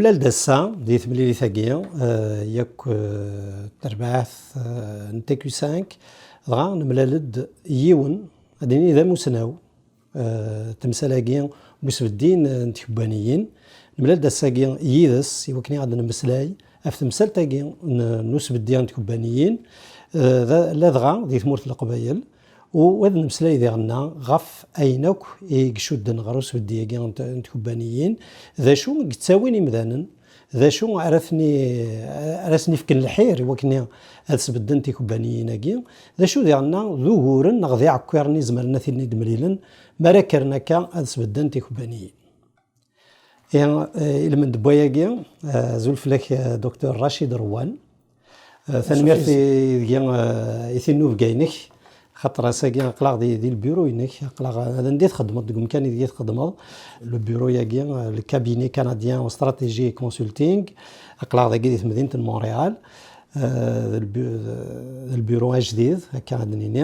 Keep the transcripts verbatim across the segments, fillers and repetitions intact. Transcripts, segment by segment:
Ad d-ass-a di temlilit-agi, eh, yakk, eh, terbaɛt, eh, n T Q cinq, dɣa nemlal-d yiwen, ad nini d amusnaw, eh, temsal-agi n usbeddi n, n tkebbaniyin. Nemlal-d ass-agi yid-s i wakken ad nemmeslay ɣef temsalt-agi n, n usbeddi n tkebbaniyin, eh, da-, ladɣa di tmurt n Leqbayel, u ad nemmeslay diɣenna ɣef ayen akk i icudden ɣer usbeddi-agi n t-, n tkebbaniyin, d acu i yettawin imdanen, d acu ara ten-i-, ara sen-ifken lḥir i wakken ad sbedden tikebbaniyin-agi, d acu diɣenna d uguren neɣ d iɛekkiren i zemren ad t-id-mlilen mi ara kkren akka ad sbedden tikebbaniyin. Ihi, eh, ilmend n wayagi, eh, azul fell-ak, eh, Docteur Rachid Rouane. Eh, tanemmirt i, deg, eh, i tinnubga-inek, xaṭer ass-agi aql-aɣ di, di lbiru-inek, aql-aɣ, eh, ad anda i txeddmeḍ, deg umkan ideg i txeddmeḍ. Le bureau-agi, eh, le cabinet canadien en stratégie et consulting, aql-aɣ dagi di temdint n Montréal, eh, d lbu-, d lbiru ajdid, akka ad nini,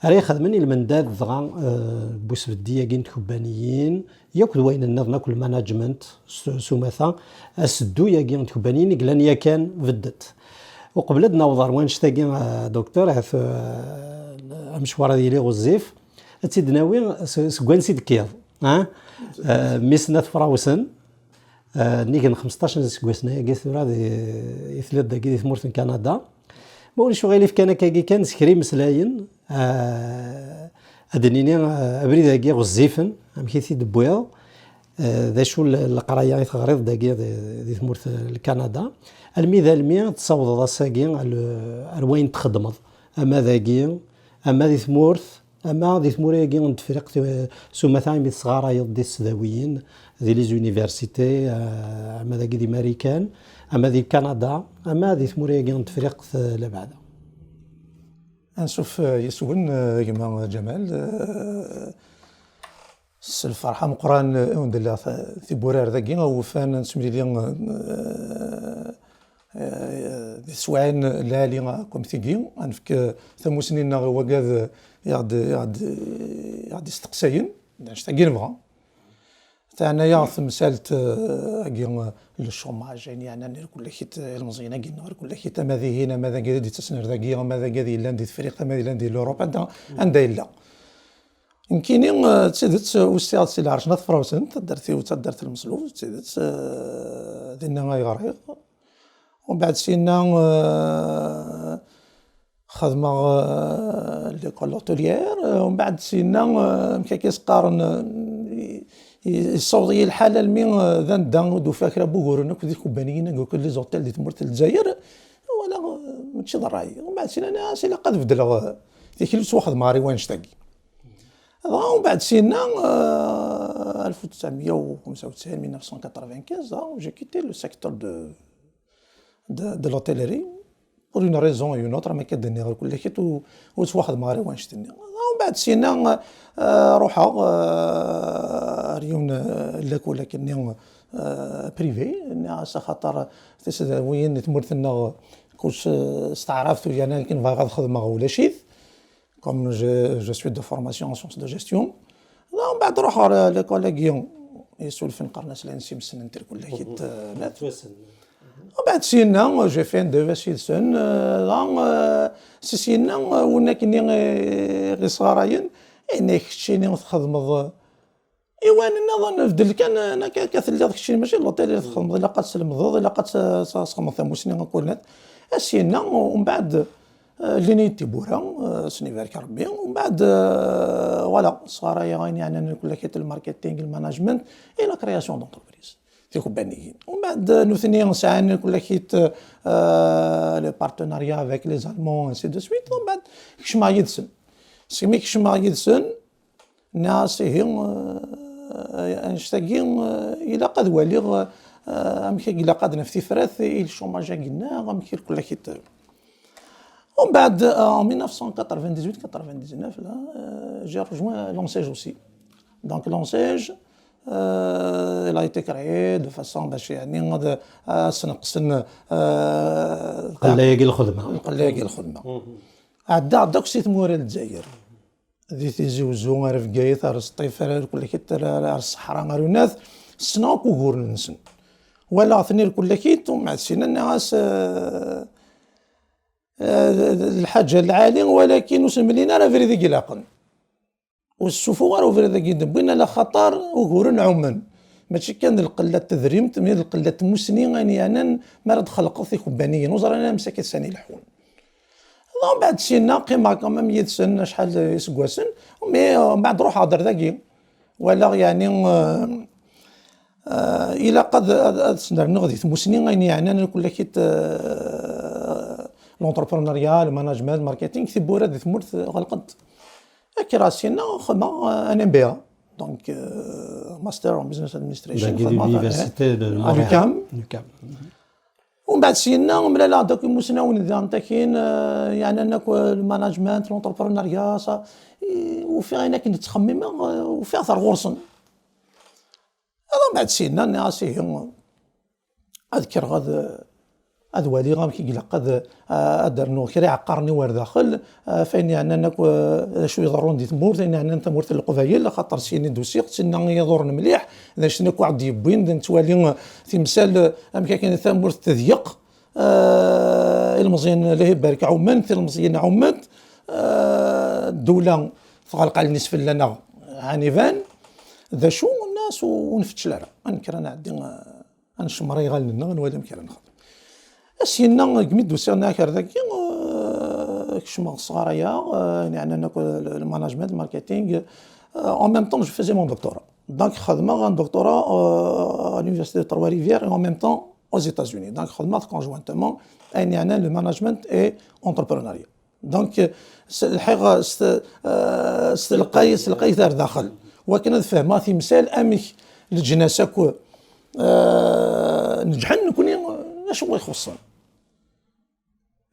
ara ixedmen i lmendad dɣa, eh, n usbeddi-agi n tkebbaniyin, yakk d wayen nniḍen akk, le management s, s umata, aseddu-agi n tkebbaniyin i yellan yakan beddet. Uqbel ad naweḍ ar wannect-agi, eh, Docteur, ahat, eh, amecwar ad yili ɣezzif, ad tt-id-nawi s-, seg wansi d-tekkiḍ, ah? Eh, mmi-s n At Frawsen, eh, nnig n xmesṭac n yiseggasen ayagi tura di, i telliḍ dagi di tmurt n Kanada. Ma ulac uɣilif kan, akkagi kan s kra imeslayen, eh, ad d-nini, eh, abrid-agi ɣezzifen, amek i t-id-tewwiḍ, eh, d acu l-, leqraya i teɣriḍ dagi di, di tmurt n Kanada, almi d almi tessawḍeḍ ass-agi ar, ar wayen txeddmeḍ, ama dagi, ama di tmurt, ama di tmura-agi n Tefriqt, eh, s umata imi tesɣarayeḍ di tesdawiyin, di les universités, eh, ama dagi di Marikan, ama di Kanada, ama di tmura-agi n Tefriqt, eh, labeɛda. Ansuf, eh, yes-wen, eh, gma Ǧamal, eh, s lferḥ ameqqran, eh, i wen-d-lliɣ ta-, tiwwura ar dagi, awufan ad nettemlili, eh, eh, di teswiɛin lɛali akk am tigi, ad nefk, eh, tamusni-nneɣ i wagad, eh, i ɣ-d, i ɣ-d, i ɣ-d-isteqsayen, d annect-agi i nebɣa. Teɛna-yaɣ temsalt, eh, agi, eh, le chômage, ayen yeɛnan irkelli-k-id, eh, ilmeẓyen-agi-nneɣ irkelli-k-id, ama dihin, ama d agad i d-ittasen ar dagi, ama d agad yellan di Tefriqt, ama d yellan di l'Europe, anda, anda yella. Nekkini, eh, d tidet, eh, usiɣ-d si Lɛerc n At Frawsen, taddart-iw d taddart n Lmeslub, d tidet, eh, dinna ay ɣriɣ. Umbeɛd syenna, eh, xedmeɣ, eh, l'école hôtelière, eh, umbeɛd syenna, eh, amek akka i s-qqaren, eh, i-, i-, yessaweḍ-iyi lḥal almi, eh, d anda ur d-ufiɣ kra n wuguren akk di tkebbaniyin akk, akk les hôtels di tmurt n Lezzayer, wala, eh, mačči d ṛṛay. Umbeɛd syenna nniɣ-as ilaq ad beddleɣ, eh, tikli ur ttwaxedmeɣ ara i wannect-agi. Dɣa umbeɛd syenna, eh, ألف وتسعمية وخمسة وتسعين, mille neuf cent quatre-vingt-quinze, dɣa j'ai quitté le secteur de, de, de l'hôtellerie pour une raison et une autre, ma akka d-nniɣ irkelli-k-id, ur, ur ttwaxedmeɣ ara i wannect-nni. Dɣa umbeɛd syenna, eh, ruḥeɣ, eh, ar yiwen, eh, lakul akkenni, eh, privé, nniɣ-as axaṭer tisdawiyin di tmurt-nneɣ kullec, eh, s taɛrabt, u yerna akken bɣiɣ ad xedmeɣ ulac-it. Comme je, je suis de formation en sciences de gestion. Dɣa mbeɛd ruḥeɣ ɣer l'école-agi, yessulfen qqaren-as l'ENSIM, ssnen-t irkelli-k-id, eh, mat. Ttwassen. Mbeɛd syenna, j'ai fait un D E S yid-sen, eh, dɣa, eh, si syenna, eh, win akkenni i, i ɣ-isɣarayen, yenna-k keččini txedmeḍ, eh, i wayen nniḍen, beddel kan, eh, akka, akka telliḍ keččini, mačči d l'hôtel i txedmeḍ, ilaq ad tlemdeḍ, ilaq ad t-, tesxedmeḍ tamusni akk akken. A syenna, umbeɛd, eh, llin-iyi-d tiwwura, eh, ad sen-ibarek Rebbi, umbeɛd, eh, voilà, sɣarayeɣ ayen yeɛnan irkelli-k-id le marketing, le management et la création d'entreprise, tikebbaniyin. Umbeɛd, eh, nutni sɛan irkelli-k-id, eh, le partenariat avec les Allemands, ainsi de suite, umbeɛd kecmeɣ yid-sen. Segmi kecmeɣ yid-sen, nniɣ-as ihi, eh, annect-agi, eh, ilaq ad waliɣ, eh, amek i ilaq ad naf tifrat i le chômage-agi-nneɣ, amek irkelli-k-id. Umbeɛd, eh, en mille neuf cent quatre-vingt-dix-huit quatre-vingt-dix-neuf, là, eh, j'ai rejoint l'ANSEJ aussi. Donc l'ANSEJ, eh, il a été créé de façon bac, yeɛni, ad, ad sneqsen, eh, lqella-agi n lxedma. Lqella-agi n lxedma. Ɛeddaɣ-d akk si tmura n Lezzayer. Di Tizi Wezzu, ar Bgayet, ar Sṭif, ar, ar, ar Ṣṣeḥra, ar Unat, ssneɣ akk uguren-nsen. Walaɣ-ten irkul-akit, umbeɛd sina nniɣ-as, eh, eh, d lḥaǧa lɛali, walakin ur sen-mlin ara abrid i ilaqen. Ur ssufuɣ ara ubrid-agi d-wwin, ala xaṭer uguren ɛummen. Mačči kan d lqella n tedrimt, mi d lqella n tmussni ayen yeɛnan mi ara d-xelqeḍ tikubbaniyin, ur ẓrin ara msakit sani leḥḥun. Umbeɛd sina qqimeɣ quand même yid-sen acḥal iseggasen, mi umbeɛd ruḥeɣ-d ar dagi. Walaɣ yeɛni, eh, eh, ilaq ad, ad, ad snerniɣ di tmussni ayen yeɛnan kulakit, eh, l'entrepreneuriat, le management, le marketing, tiwwura di tmurt ɣelqent. Kkreɣ sina xedmeɣ, eh, un M B A, donc, eh, master en business administration. Dagi di xedmeɣ, l'université de eh, Montréal. À l'UQAM. Umbeɛd sina mlaleɣ-d akk imusnawen di Antakin, eh, yeɛnan akk, eh, le management, l'entrepreneuriat, ça. I, ufiɣ ayen akken ttxemmimeɣ, eh, ufiɣ-t ar ɣur-sen. Ad umbeɛd sina nniɣ-as ihi ad kkreɣ ad, ad waliɣ amek i ilaq ad, ad d-rnuɣ kra iɛeqqaren-iw ar daxel, ɣef ayen yeɛnan akk, eh, d acu iḍerrun di tmurt, ayen yeɛnan tamurt n Leqbayel, axaṭer syin i d-usiɣ, d tinna i iḍurren mliḥ, d acu akk i ɣ-d-yewwin, d nettwali, eh, timsal, eh, amek akken tamurt tedyaq, eh, ilmeẓyen, Allah ibarek, ɛummen, tilmeẓyin ɛumment, eh, ddula tɣelq allen-is fell-aneɣ, ɛni iban, d acu, nniɣ-as ur nfeččel ara, ad nekker ad nɛeddi, eh, ad ncemmer iɣallen-nneɣ, ad nwali amek ara nexdem. Syin-a, deg mi d-usiɣ nniɣ-ak ar dagi, eh, kecmeɣ sɣarayeɣ, eh, ayen yeɛnan akk le, le management, le marketing. Eh, en même temps, je faisais mon doctorat. Donc, xedmeɣ un doctorat, euh, à l'université de Trois-Rivières et en même temps aux États-Unis. Donc, xedmeɣ conjointement ayen yeɛnan le management et entrepreneuriat. Donc, s-, lḥiɣ s-, eh, s telqay, s telqayt ar daxel. Wakken ad fehmeɣ timsal, amek leǧnas akk, eh, neǧḥen, nekni, eh, acu i ixuṣṣen.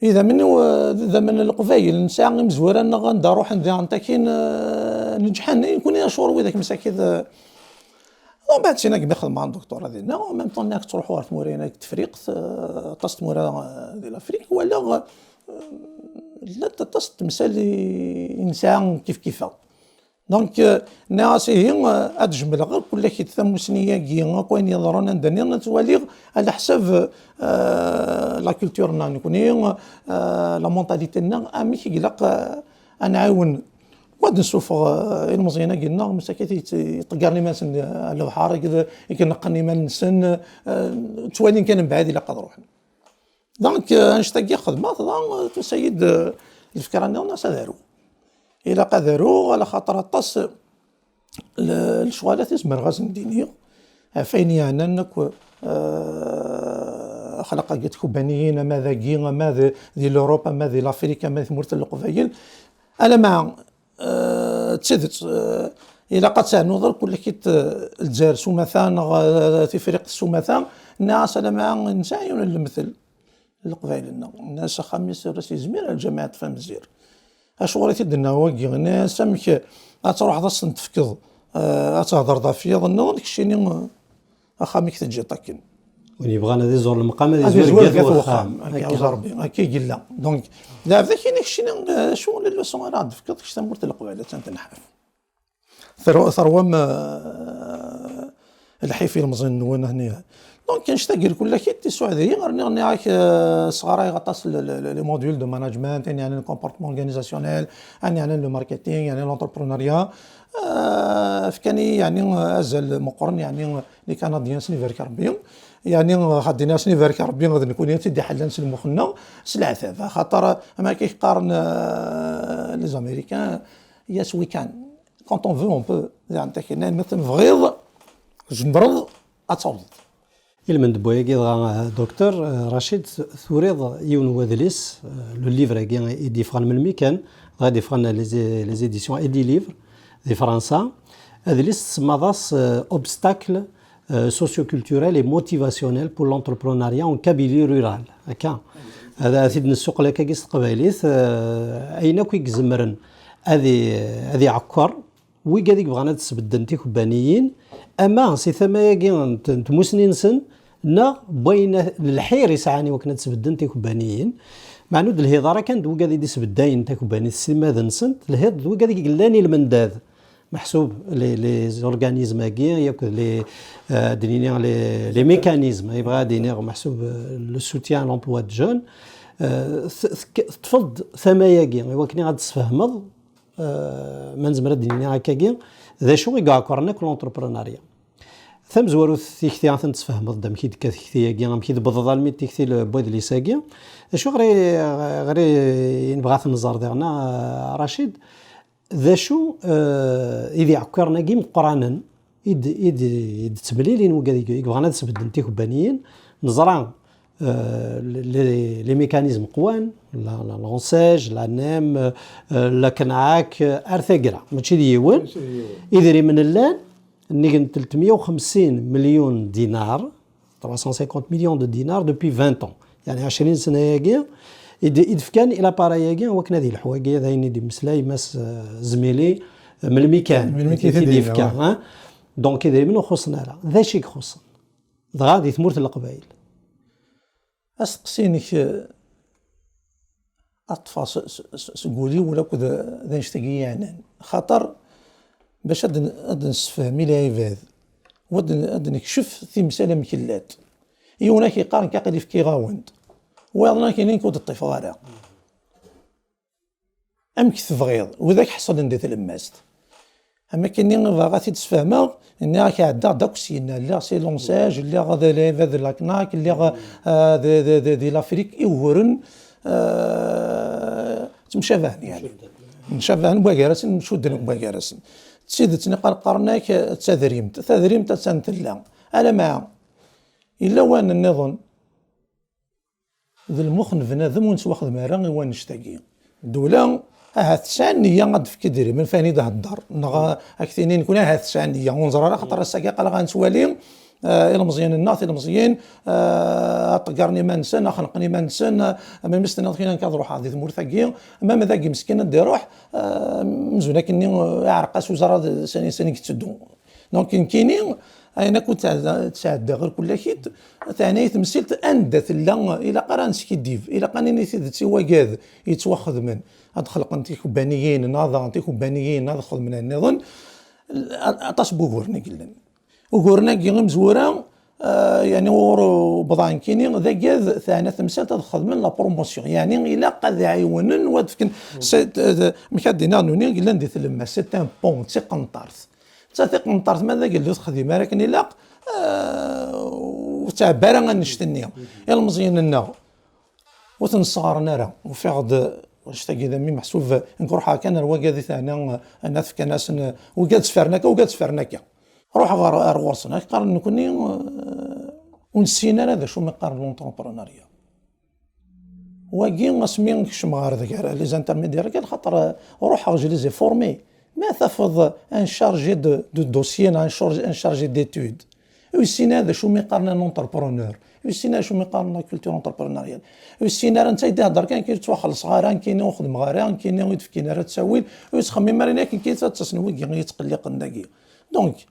Idammen-iw, eh, d idammen n Leqbayel, nesɛa imezwura-nneɣ anda ruḥen di Antakin, eh, neǧḥen, i nekni acuɣer widak msakit, eh, umbeɛd syin agmi xedmeɣ doctorat dinna, en même temps nniɣ-ak ttruḥuɣ ɣer tmura-agi n Tefriqt, eh, aṭas tmura, eh, di Lafrik, walaɣ, eh, llant aṭas n temsal i, i nesɛa kif kifa. Donc, eh, nniɣ-as ihi, eh, ad jemleɣ akk kulakit tamusni-agi, akk ayen yeḍran anda-nni, ad twaliɣ, ɛla ḥsab, eh, la culture-nneɣ nekni, eh, la mentalité-nneɣ, amek i ilaq, eh, ad nɛiwen, wa ad nsuffeɣ, eh, ilmeẓyen-agi-nneɣ, msakit yeṭ-, yeṭṭeggaren iman-nsen, eh, lebḥer, i, i ineqqen iman-nsen, eh, ttwalin kan mbeɛd ilaq ad ruḥen. Donc, eh, annect-agi xedmeɣ, dɣa, eh, tusa-yi-d, eh, lefkra nniḍen, as ad aruɣ. Ilaq ad aruɣ, ala xaṭer aṭas, eh, le-, lecɣalat i zemreɣ ad sen-d-iniɣ, ɣef ayen yeɛnan akk, eh, axlaq-agi n tkubbaniyin, ama dagi, ama di, di l'Europe, ama di l'Afrique, ama di tmurt n Leqbayel. Alamma, eh, d tidet, eh, ilaq ad ternuḍ akk kulakit, eh, Lezzayer s umata, neɣ, eh, Tifriqt s umata, nniɣ-as alamma nesɛa yiwen n lemtel. Leqbayel-nneɣ. Nniɣ-as axxam-is ur as-yezmir ar Lǧamiɛa n Tfamzir. Acuɣer i t-id-tenna wagi? Nniɣ-as amek ad truḥeḍ ad s-ten-tefkeḍ, eh, ad thedreḍ ɣef yiḍ nniḍen, keččini, eh, axxam-ik teǧǧiḍ akken. Win yebɣan ad iẓur lemqam, ad iẓur deg yat wexxam. Akka i yella. Donc, d ɛebd akkin, keččini, eh, acu n leçon ara ɣ-d-tefkeḍ, kečč tamurt n Leqbayel attan tenḥaf. Terw-, terwam, eh, lḥif ilmeẓyen-nwen, ahni. Donc, annect-agi lkul akit tisuɛed-iyi, rniɣ nniɣ-ak, eh, sɣarayeɣ aṭas le, le, le, les modules de management, ayen yeɛnan le comportement organisationnel, ayen yeɛnan le marketing, yeɛnan l'entrepreneuriat. Eh, fkan-iyi, yeɛni, eh, azal meqqren, yeɛni, les Canadiens, s nibarek Rebbi. Yeɛni, eh, xaddin-as nibarek Rebbi, d nekni i tt-id-iḥellan s lmux-nneɣ, s leɛtab. Axaṭer, am akka i qqaren, eh, les Américains, yes, we can. Quand on veut, on peut. Yeɛni, akken ma tebɣiḍ, tzemreḍ ad tawḍeḍ. Ilmend n wayagi dɣa, eh, Docteur, eh, Rachid, turiḍ yiwen n wedlis, eh, le livre-agi i d-yeffɣen melmi kan, dɣa i d-yeffɣen les, les éditions Edilivre di Fransa. Adlis tsemmaḍ-as, eh, Obstacles, eh, socio-culturels et motivationnels pour l'entrepreneuriat en Kabylie rurale. Akka. Ad, ad t-id-nessuqel akkagi s teqbaylit, eh, ayen akk i izemren ad i-, ad iɛekkeṛ wigad i yebɣan ad sbedden tikubbaniyin, ama si tama-agi n t-, n tmussni-nsen, neɣ n wayen a-, n lḥir i sɛan i wakken ad sbedden tikubbaniyin. Meɛna ur d-lhiḍ ara kan d wigad i d-isbeddayen takubbani s timmad-nsent, telhiḍ d wigad i yellan i lmendad. Meḥsub les, les organismes-agi, yakk les, euh, ad d-nini les, les mécanismes, yebɣa ad iniɣ meḥsub, euh, le soutien à l'emploi de jeunes, euh, t-, t-, teṭṭfeḍ tama-agi, i wakken ad d-tesfehmeḍ, euh, ma nezmer ad d-nini akkagi, d acu i iɛekkren akk l'entrepreneuriat. Tamezwarut tikti ad ten-tesfehmeḍ-d amek i d-tekka tikti-agi, amek i d-tewweḍ almi d tikti n wedlis-agi. D acu ɣer i, ɣer i nebɣa ad t-nẓer diɣen, euh, Racid, d acu, euh, i d iɛekkiren-agi meqqranen i d-, i d-, i d-ttemlilin wigad i, i yebɣan ad sbedden tikebbaniyin? Neẓra, euh, les, les mécanismes qwan, la, la, l'ANSEJ, l'ANEM, euh, la CNAC, euh, ar taggara, mačči d yiwen. Mačči d yiwen. Idrimen llan, nnig n tletmeyya u xemsin million dinar, trois cent cinquante millions de dinars depuis vingt ans. Yeɛni ɛecrin sna-agi i d-, i d-fkan i l'appareil-agi wakken ad yelḥu. Wagi d ayen i d-yemmeslay Mass, euh, Zmili, euh, melmi kan. Melmi kan i t-id-yefka, hein? Donc, idrimen ur xuṣṣen ara. D acu i ixuṣṣen? Dɣa di tmurt n Leqbayel. Asteqsi-inek, euh, ad ṭṭfeɣ s, s, s, seg wul-iw ula akked d annect-agi yeɛnan. Xaṭer, bac ad n-, ad nessefhem i lɛibad, u ad n-, ad nekcef timsal amek llant. Yiwen ak-yeqqar nekk aql-i fkiɣ-awen-d. Wayeḍ-nni ak-yini nekk ur d-ṭṭifeɣ ara. Amek tebɣiḍ? Widak ḥeṣlen di tlemmast. Am akken i bɣiɣ ad t-id-sfehmeɣ, nniɣ-ak ɛeddaɣ-d akk syenna. Lliɣ si l'ANSEJ, lliɣ d lɛibad de la CNAC, lliɣ, ah, di, di, di, di l'Afrique, i uguren, ah, ttemcabahen, yeɛni. Mcabahen wway-gar-asen, mcudden wway-gar-asen. D tidet, niqal qqaren-ak, d tadrimt. Tadrimt attan tella. Alamma, yella wayen nniḍen. D lmux n bnadem ur nettwaxdem ara i wannect-agi. Ddula, ahat tesɛa nniya ad d-tefk idrimen, f ayen i d-thedder, neɣ ad k-tini nekkni ahat tesɛa nniya. Ur neẓri ara, axaṭer ass-agi aql-aɣ ad nettwali, eh, ilmeẓyen-nneɣ, tilmeẓyin, eh, ad ṭeggaren iman-nsen, ad xenqen iman-nsen, eh, melmi s-tenniḍ kra nekk ad ruḥeɣ di tmurt-agi, ma ma dagi meskin ad d-iruḥ, eh, amzun akkenni, eh, iɛreq-as uẓar ad, sani, sani yetteddu. Donc, nekkini, ayen akk ttɛedda-, ttɛeddaɣ ɣer kullakit, teɛna-yi temsilt anda tella, ilaq ara neskiddib, ilaq ad nini tidet i wagad yettwaxedmen, ad xelqen tikebbaniyin, neɣ ad aɣen tikebbaniyin, ad xedmen ayen nniḍen. A-, aṭas n wuguren i yellan. Uguren-agi imezwura, eh, yeɛni ur bḍa nekkini, d agad teɛna temsalt ad xedmen la promotion. Yeɛni ilaq ad ɛiwnen, u ad fken, c'est, eh, amek ad d-iniɣ nuni, yellan di tlemmast, c'est un pont, d tiqenṭart. D tiqenṭart, ma d agellid ur texdim ara akken ilaq, eh, ur tettɛebbi ara annect-nni. Ilmeẓyen-nneɣ ur ten-sɣaren ara. Ufiɣ-d annect-agi d ami meḥsub, nekk ruḥeɣ kan ar wagad i teɛna, anna fkan-asen, wigad sfern akka, wigad sfern akka. Ruḥeɣ ar, ar ɣur-sen, ak qqaren nekkni, eh, ur nessin ara d acu mi qqaren l'entrepreneuriat. Wagi, asmi kecmeɣ ɣer deg, ɣer les intermédiaires, kan xaṭer, eh, ruḥeɣ, je les ai formés. Ma tafeḍ un chargé de, de dossier, neɣ un chargé, un chargé d'études, ur yessin ara d acu mi qqaren un entrepreneur, ur yessin ara d acu mi qqaren la culture entrepreneuriale, ur yessin ara, netta i d-ihedder kan, nekkini ur ttwaxellṣeɣ ara, nekkini ur xedmeɣ ara, nekkini ur d-fkin ara ttawil, ur yettxemmim ara akken kan ad ttasen wigi i yettqelliqen dagi. Donc,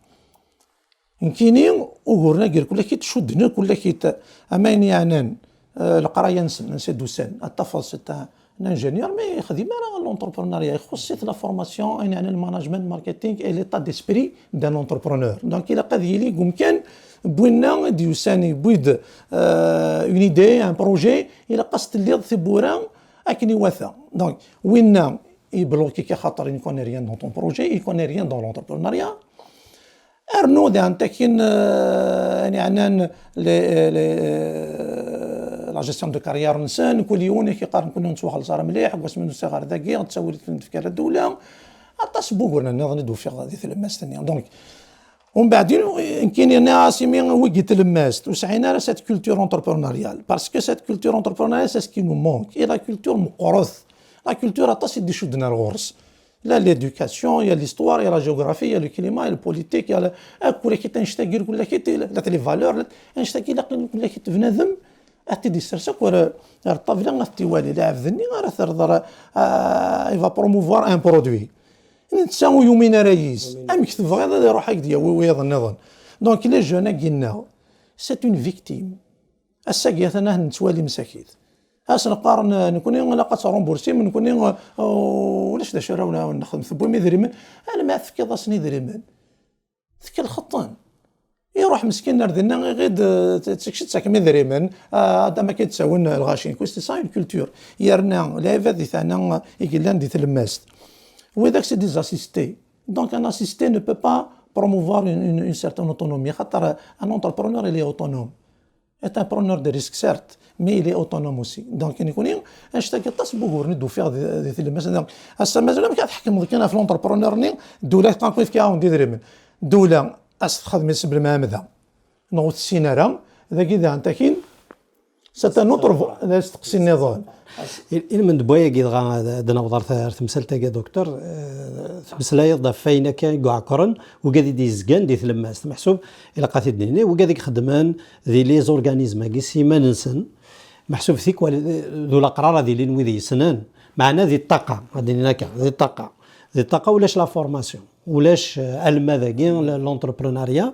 nekkini, uguren-agi, kullakit cudden, kullakit, ama ayen yeɛnan, eh, leqraya-nsen, ansi d-usan, ad tafeḍ c'est un ingénieur, mais yexdim ara l'entrepreneuriat, ixuṣṣ-it la formation, ayen yeɛnan le management, marketing et l'état d'esprit d'un entrepreneur. Donc, ilaq ad yili deg umkan n winna i d-yusan, yewwi-d, eh, une idée, un projet, ilaq ad s-telliḍ tiwwura akken iwata. Donc, winna yebloki-k axaṭer il ne connaît rien dans ton projet, il ne connaît rien dans l'entrepreneuriat. Rnu daɣen takin, eh, ayen yeɛnan les, les, eh, la gestion de carrière-nsen, kul yiwen ak-iqqar nekkni ur nettwaxelleṣ ara mliḥ, deg wasmi n usiɣar dagi, ttawil i d-tefka ara ddewla. Aṭas n wuguren nniḍen i d-ufiɣ di tlemmast-nni. Donc, umbeɛd, nekkini nniɣ-as imi wigi tlemmast ur sɛin ara cette culture entrepreneuriale, parce que cette culture entrepreneuriale, c'est ce qui nous manque. Et la culture meqqret. La culture aṭas i d-icudden ar ɣur-s. Il y a l'éducation, il y a l'histoire, il y a la géographie, il y a le climat, il y a le politique, il y a la, akk kullakit annect-agi, kullakit, il y a les valeurs, annect-agi ilaq kullakit bnadem ad t-id-issers akk ar, ar ṭṭabla, ad t-iwali. Lɛebd-nni ara terreḍ, ah, il va promouvoir un produit. Netta ur yumin ara yis. Amek tebɣiḍ ad iruḥ ad k-d-yawi wiyaḍ nniḍen? Donc, les jeunes-agi-nneɣ, c'est une victime. Ass-agi atan ad nettwali msakit. Asen qqaren, nekkni ilaq ad trumbursim, nekkni, uh, ulac d acu ara wen-, nexdem, tewwim idrimen, alma tefkiḍ-asen idrimen, tkelxeḍ-ten. Iruḥ meskin ar dinna, iɣid, uh, t-, t-, tettakem idrimen, uh, ad am akka d-ttawin lɣaci. Nekkni c'est ça une culture. Yerna lɛibad di teɛna i yellan di tlemmast. Widak c'est des assistés. Donc un assisté ne peut pas promouvoir une, une, une certaine autonomie. Xaṭer un entrepreneur, il est autonome. Est un preneur de risque, certes, mais il est autonome aussi. Donc, nekkni, anect-agi aṭas n wuguren i d-ufiɣ di, di tlemmast. Donc, ass-a mazal amek ad tḥekmeḍ kan ɣef l'entrepreneur-nni, ddula teqqar-ak yefka-awen-d idrimen. Ddula, ad s-texdem s belmɛamda, neɣ ur tessin ara, dagi daɣen takin, c'est un autre vo-, d asteqsi nniḍen. Il-, ilmend n wayagi dɣa ad, ad naweḍ ar ta-, ar temsalt-agi, docteur, eh, tmeslayeḍ-d ɣef wayen akka i iɛekkren, wigad i d-yezgan di tlemmast. Meḥsub, ilaq ad t-id-nini, wigad i ixeddmen di les organismes-agi s yiman-nsen, meḥsub tikwal d ulaqrar ad ilin wid yessnen, meɛna di ṭṭaqa, ad d-inin akka, di ṭṭaqa. Di ṭṭaqa ulac la formation, ulac, eh, almad-agi, l-, l'entrepreneuriat.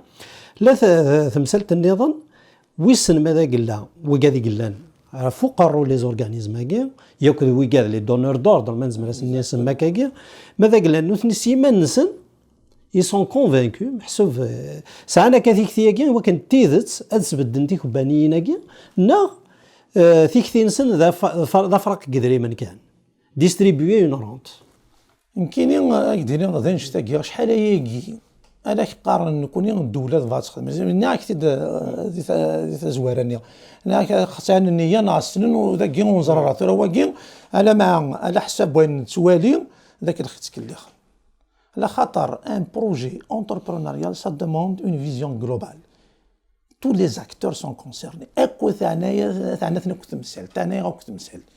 La t-, temsalt nniḍen, wissen ma d agella, wigad i yellan ɣef uqerru les organismes-agi, yakk d wigad les donneurs d'ordre, ma nezmer ad sen-nsemmi akkagi, ma d agella nutni s yiman-nsen, ils sont convaincus, meḥsub, eh, sɛan akka tikti-agi, i wakken d tidet ad sbedden tikebbaniyin-agi, neɣ, eh, tikti-nsen d af-, d af-, d afraq n yedrimen kan. Distribuer une rente. Nekkini, eh, ad k-d-iniɣ d annect-agi, acḥal ayagi, ala k-qqaren nekkni ddula tebɣa ad texdem. Nniɣ-ak-t-id, eh, di ta-, di tazwara-nni. Nniɣ-ak, xas ɛni nniya neɣ ssnen, u dagi ur neẓri ara. Tura wagi, ala ma, ala ḥsab wayen nettwali, d akken ttkelliɣ. Ala xaṭer un projet entrepreneurial, ça demande une vision globale. Tous les acteurs sont concernés. Akk teɛna-, teɛna-ten akk temsalt, teɛna-yaɣ akk temsalt.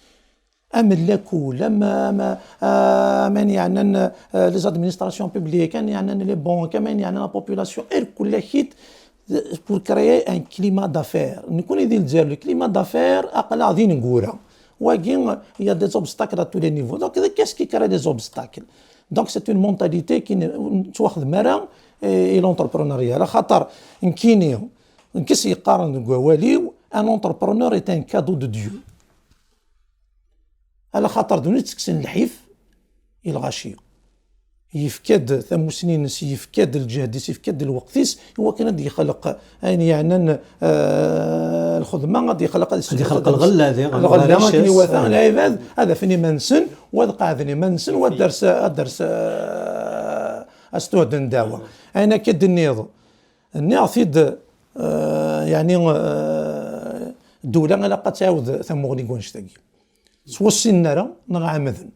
Amellakul, am, am, am ayen yeɛnan, euh, les administrations publiques, ayen yeɛnan les banques, am ayen yeɛnan la population, irkul-ak-id pour créer un climat d'affaires. Nekkni di Lezzayer, le climat d'affaires, aql-aɣ d ineggura. Wagi, il y a des obstacles à tous les niveaux. Donc, qu'est-ce qui crée des obstacles ? Donc, c'est une mentalité qui ne, ur nettwaxdem ara, eh, i l'entrepreneuriat. Ala xaṭer, nekkini, nekk s yeqqaren deg wawal-iw, un entrepreneur est un cadeau de Dieu. Ala xaṭer d win ittekksen lḥif i lɣaci. Yefka-d tamusni-ines, yefka-d lǧehd-is, yefka-d lweqt-is, i wakken ad d-yexleq ayen yeɛnan, eh, lxedma, ad d-yexleq, ad Ad yexleq lɣella, diɣen, lɣella, akken iwata, lɛibad ad afen iman-nsen, u ad qeɛden iman-nsen, u ad ders, ad ders, eh, ad stuhden ddeɛwa. Ayen akka d-nniḍ, nniɣ-t-id, eh, yeɛni, eh, ddula ilaq ad tɛawed tamuɣli n wannect-agi. S wassinen ara, neɣ ɛemden.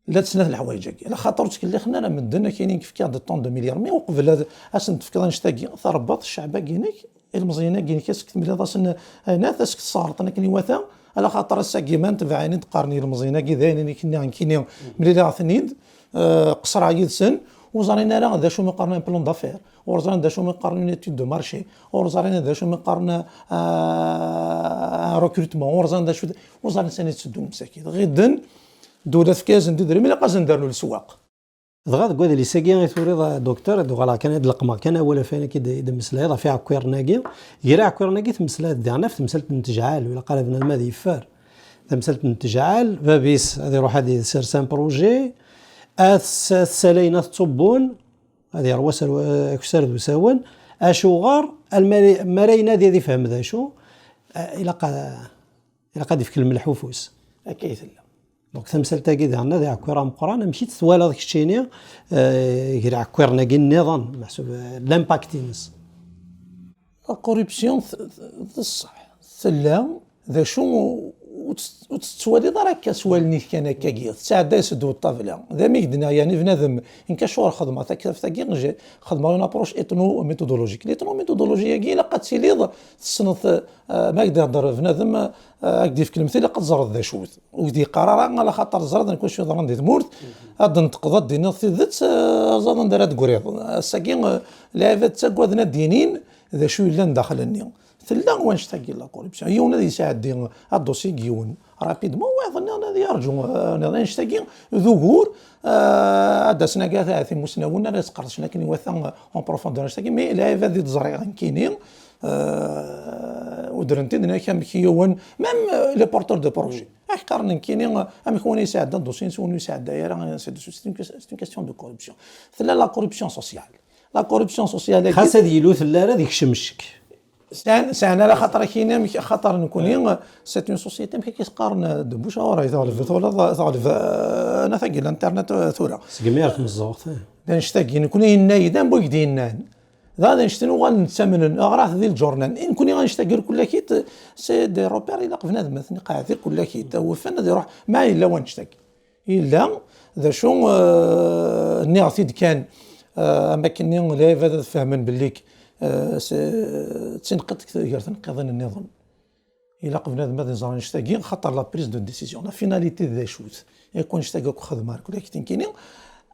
Llant snat leḥwayeǧ-agi. Ala xaṭer ur ttkellixen ara medden, akini yefka-d ṭṭun de milliards. Mi uqbel ad, ad sen-tefkeḍ annect-agi, trebbeḍ ccɛeb-agi-inek, ilmeẓyen-agi-inek, ad s-temliḍ-asen ayen, ad s-tesseɣreḍ akken iwata, ala xaṭer ass-agi ma ntbeɛ ayen i d-qqaren yilmeẓyen-agi, d ayen i k-nniɣ nekkini, mlileɣ-ten-id, eh, qeṣṣreɣ yid-sen, ur ẓrin ara d acu mi qqaren un plan d'affaires, ur ẓrin d acu mi qqaren une étude de marché, ur ẓrin d acu mi qqaren, eh, un recrutement, ur ẓrin d acu, ur ẓrin sani tteddun msakit. Ɣiden, ddula tefka-yasen-d idrimen, ilaq ad sen-d-rnu leswaq. Dɣa deg wadlis-agi i turiḍ, a Docteur, ad uɣaleɣ kan, ad leqqmeɣ kan awal ɣef wayen akka i d-, i d-temmeslayeḍ, ɣef iɛekkiren-agi. Gar iɛekkiren-agi temmeslayeḍ diɣen ɣef temsalt n tejɛal, u ilaq ara bnadem ad yeffer. Tamsalt n tejɛal, bab-is ad iruḥ ad isers un projet, ad s-, ad t-ssalayen, ad t-ttṣubbun, ad yerwa s-, akessar d usawen. Acuɣer? Alma, mi ara inadi ad ifhem d acu, eh, ilaq a-, ilaq ad ifk lmelḥ ufus. Akka i tella. Donc, tamsalt-agi diɣen d aɛekkiṛ ameqqran. Amek i tt-twalaḍ keččini, eh, gar iɛekkiṛen-agi nniḍen, meḥsub, eh, l'impact-ines? La corruption, t-, t-, d ṣṣeḥ. Tella, d acu, ur tt-, ur tt-tettwaliḍ ara akka s wallen-ik kan akkagi. Tettɛedday s ddaw ṭṭabla. D amek d-nniɣ, yani, bnadem, nekk acuɣer xedmeɣ taktabt-agi, j'ai, xedmeɣ une approche ethno-méthodologique. L'ethno-méthodologie-agi, ilaq ad tiliḍ tessneḍ, eh, ma ak-d-ihedder bnadem, eh, ad k-d-yefk lemtel, ilaq ad teẓreḍ d acu-t. Ur k-d-yeqqar ara, ala xaṭer teẓriḍ nekk wacu yeḍran di tmurt, ad d-tenṭqeḍ, ad d-tiniḍ tidet, eh, teẓriḍ anda ara d-tegriḍ. Ass-agi, eh, lɛibad ttaggaden ad d-inin d acu yellan daxel-nni. Tella wannect-agi la corruption. Yiwen ad yesɛeddi adossier deg yiwen rapidement, wayeḍ-nni ad yerǧu, eh, nniḍen. Annect-agi d ugur, eh, ad d-asen akka ahat imusnawen ara yesqerdcen akken iwata, eh, en profondeur annect-agi, mais lɛibad i d-ẓriɣ nekkini, eh, Udren-t-id, nnan-ak amek yiwen, même, euh, les porteurs de projet. Ak qqaren nekkini, euh, amek win yesɛeddan dossier-ines, win ur yesɛedday ara, ainsi de suite. C'est une que-, c'est une question de corruption. Tella la corruption sociale. La corruption sociale, xas ad yili ur tella ara, ad ikcem ccek. Sɛan, sɛan ala xaṭer akkin amek, xaṭer nekkni, c'est une société, amek akka i s-qqaren, euh, de bouche à oreille, teɣleb, teɣleb, teɣleb, euh, anafag n l'internet, euh, tura. Segmi ar tmeẓẓuɣt, eh. D annect-agi, nekkni yenna-yi-d, am wigd yennan. Dɣa d annect-nni uɣalen ttamnen, ɣrat di lǧurnan. I nekkni annect-agi irkullak-it, c'est des repères, ilaq bnadem ad ten-iqeɛɛed irkullak-it, awufan ad iruḥ, ma yella wannect-agi. Yella, d acu, euh, nniɣ-t-id kan, euh, am akken-nni lɛibad ad fehmen belli, euh, s-, d tineqqiḍt gar tneqqiḍin nniḍen. Ilaq bnadem ad iẓer annect-agi, xaṭer la prise de décision, la finalité d acu-t? Yak annect-agi akk xedmeɣ, irkullak-it nekkini,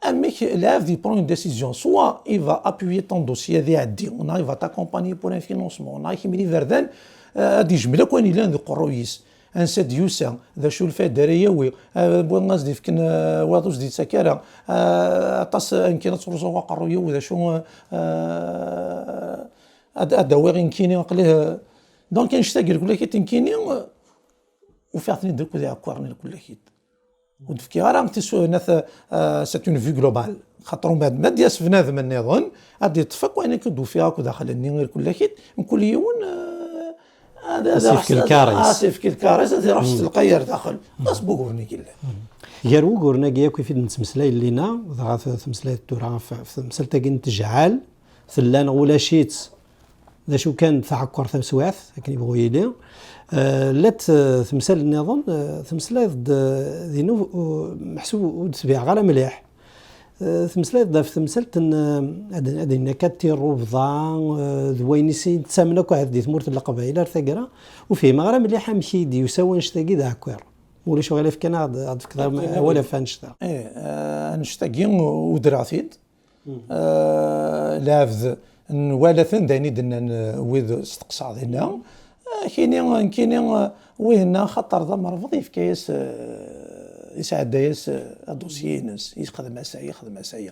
amek lɛebd il prend une décision, soit il va appuyer ton dossier ad iɛeddi, neɣ il va t'accompagner pour un financement, neɣ kemmini iberdan, euh, ad yejmel akk ayen yellan deg uqerruy-is. Ansa d-yusa, d acu lfayda ara yawi, ah, win as-d-ifken, ah, wayeḍ ur s-d-yettak ara, ah, aṭas, ah, nekkini ad ttruẓuɣ aqerruy-iw, d acu, ah, ad, ad d-awiɣ i nekkini, aql-i, ah, donc, annect-agi irkullak-it nekkini, ah, ufiɣ-ten-id akk d iɛekkaṛen irkullak-it. Ur d-fkiɣ ara tisnat, euh, c'est une vue globale. Xaṭer umbeɛd ma d-yas bnadem nniḍen, ad d-iṭṭef akk ayen akka d-ufiɣ akk daxel-nni irkullak-it, mkul yiwen, euh, ad, ad Ad s-yefk iruḥ s, lkar-is. Ad s-yefk lkar-is, ad iruḥ s telqay ar daxel. Aṭas n wuguren i yellan. Gar wuguren-agi akk i fi d-nettmeslay llina, dɣa t-, tmeslayeḍ tura ɣef, ɣef temsalt-agi n tejɛal, tella neɣ ulac-itt, d acu kan, tɛekkeṛ taswiɛt, akken yebɣu yili. Eh, llant, eh, temsal nniḍen, eh, temslayeḍ-d, eh, din u-, u-, meḥsub ur d-tbiɛeɣ ara mliḥ. Eh, temslayeḍ-d ɣef temsalt n, eh, ad, ad d-nini akka, tirrubḍa, eh, d wayen i s-, i nettamen akk ahat di tmurt n Leqbayel ar taggara, ur fhimeɣ ara mliḥ amek i d-yusa wannect-agi d aɛekkiṛ. Ma ulac uɣilif kan, ad, ad d-tefkeḍ am-, Akken awal ad ɣef annect-a. Eh, eh, annect-agi udreɣ-t-id. Eh, lɛebd nwala-ten, d ayen i d-nnan, eh, wid steqsaɣ dinna. Eh, kini, nekkini, eh, wihenna axaṭer d amerbeḍ, yefka-yas, eh, yesɛedda-yas, eh, adusyi-ines, yexdem-as aya, yexdem-as aya.